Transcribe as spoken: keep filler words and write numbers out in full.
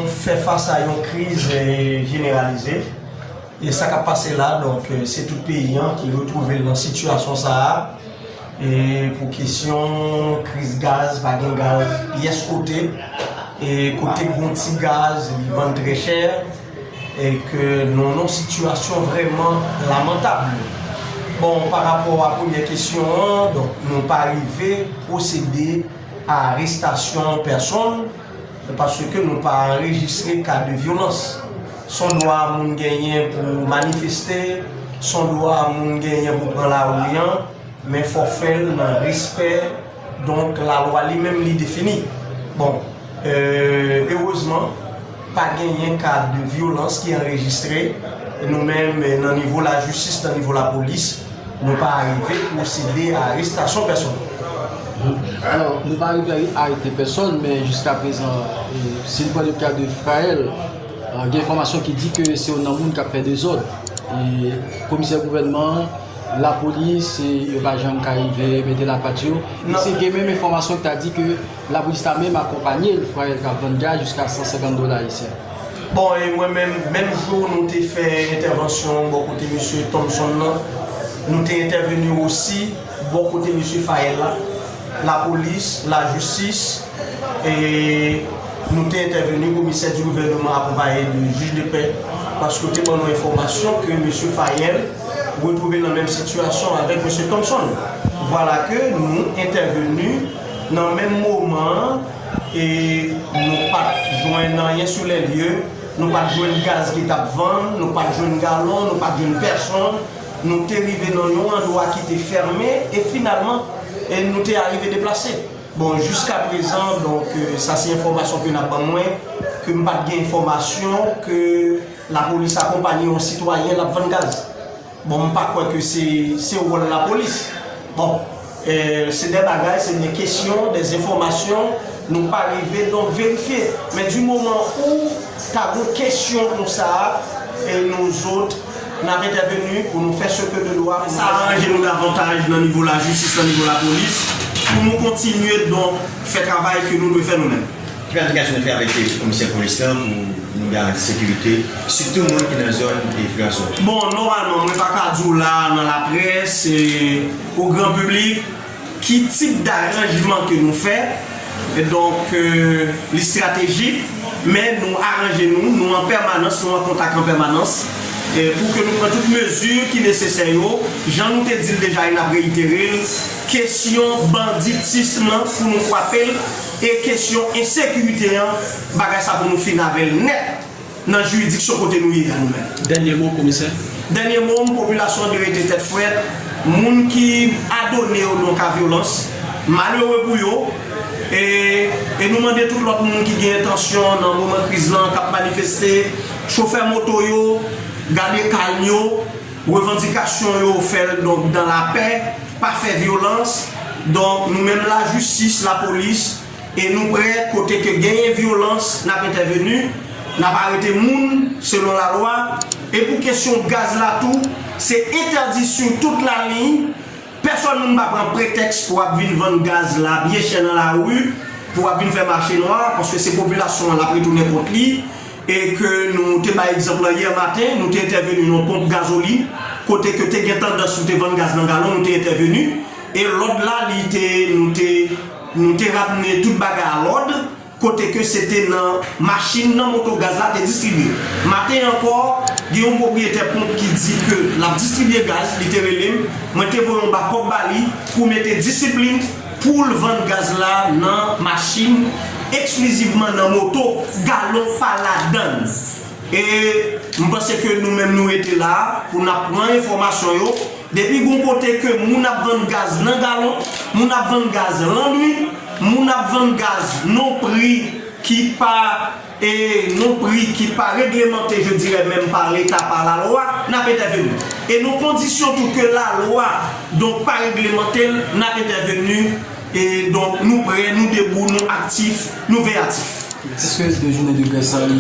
Fè fas a yon kriz, eh, jeneralize. E sa k ap pase la, donk, eh, se tout peyi an ki retwouve l nan sitiyasyon sa a. E pou kesyon kriz gaz, pa gen gaz pyès kote. E kote k gon ti gaz, li vann trè chè. E ke nou nan yon sitiyasyon vrèman lamantab. Bon, pa rapò a premyè kesyon an, donk, nou pa rive pwosede a arestasyon pèsonn, paske nou pa anrejistre ka de vyolans. Se yon dwa moun genyen pou manifeste, se yon dwa moun genyen pou pran lari an, men fò fè l nan respè, donk, lalwa li menm li defini. Bon, euh, erezman, pa genyen ka de vyolans ki anrejistre. Nou menm, nan nivo lajistis, nan nivo lapolis, nou pa rive pwosede a arestasyon pèsonn. Alò, nou pa rive arete pèsonn, men jiskaprezan, eh, si n pran le ka de Fraël, eh, gen enfòmasyon ki di ke se youn nan moun k ap fè dezòd. E komisè gouvènman an, lapolis, eh, yo pa janm ka rive mete lapat yo. E se gen menm enfòmasyon ki ta di ke lapolis ta menm akonpanye l, Fraël, k ap vann gaz jiska san senkant dola ayisyen. Bon, e mwen menm, menm jou nou te fè entèvansyon bò kote mesye Thompson nan, nou te entèveni osi bò kote mesye Fraël la, lapolis, lajistis, e nou te entèveni, komisè di gouvènman akonpaye de jij de pè, paske yo te ban nou enfòmasyon ke mesye Fraël retwouve l nan menm sitiyasyon avèk mesye Thompson. Vwala ke nou entèveni nan menm moman an, e nou pa t jwenn anyen sou lè lye, nou pa t jwenn gaz ki t ap vann, nou pa t jwenn galon, nou pa t jwenn pèsonn. Nou te rive nan yon andwa ki te fèmen e finalman, e nou te arive deplase. Bon, jiskaprezan, donk, euh, sa se enfòmasyon ke n ap ban mwen, ke m pa t gen enfòmasyon ke lapolis akonpanye yon sitwayen l ap vann gaz. Bon, m pa kwè ke se, se wòl lapolis. Bon, eh, se de bagay, se de kesyon, de enfòmasyon, nou pa rive, donk, verifye. Men di moman ou ta gon kesyon konsa, e nou zòt, n ap entèveni pou nou fè ce que de lwa, pou nou fè sa. Sa aranje nou davantaj nan nivo lajistis, nan nivo lapolis, pou nou kontinye, donk, fè travay ke nou dwe fè nou menm. Ki planifikasyon nou fè avèk komisè polis lan pou nou garanti sekirite, sitou moun ki nan zòn Franswa? Bon, nòmalman, mwen pa ka di w la nan laprès, e, o gran piblik, ki tip daranjman ke nou fè. E donk, e, li estratejik, men nou aranje nou, nou an pèmanans, nou an kontak an pèmanans, e, pou ke nou pran tout mezi ki nesesè yo, jan nou te di l deja e n ap reyitere l, kesyon banditism lan pou nou kwape l, e kesyon ensekirite an, bagay sa pou nou fin avè l nèt nan jiridiksyon kote nou ye a nou menm. Dènye mo, komisè. Dènye mo m, popilasyon an dwe rete tèt frèt, moun ki adone yo donk a vyolans, malere pou yo, e, e nou mande tout lòt moun ki gen entansyon nan moman kriz lan, k ap manifeste, chofè moto yo, gade kalm yo, revandikasyon yo fè l donk dan lapè, pa fè vyolans. Donk, nou menm lajistis, lapolis, e nou prè, kote ke genyen vyolans, n ap entèveni, n ap arete moun selon lalwa. E pou kesyon gaz la tou, se entèdi sou tout laliny. Pèsonn moun pa pran pretèks pou ap vin vann gaz la byen chè nan lari, pou ap vin fè mache nwa, paske se popilasyon an l ap retounen kont li. E ke nou te bay egzanp lan yè maten, nou te entèveni nan ponp gazolin, kote ke te gen tandans pou te vann gaz nan galon, nou te entèveni. E lòd la, li te, nou te, nou te ramne tout bagay a lòd, kote ke se te nan machin, nan moto gaz la te distribye. Maten ankò, gen yon pwopriyetè ponp ki di ke l ap distribye gaz, li te rele m, mwen te voye yon bakòp ba li pou mete disiplin pou l vann gaz la nan machin, eksklizivman nan moto, galon pa ladan l. E m panse ke nou menm nou rete la pou n ap pran enfòmasyon yo. Depi gon kote ke moun ap vann gaz nan galon, moun ap vann gaz lannwit, moun ap vann gaz nan pri ki pa, e nan pri ki pa reglemante, je dirais même, par Leta, par la loi, n ap entèveni. E nan kondisyon tou ke lalwa, donk, pa reglemante l, n ap entèveni. E donk, nou prè, nou debou, nou aktif, nou veyatif. Èske de jounen de grèv sa li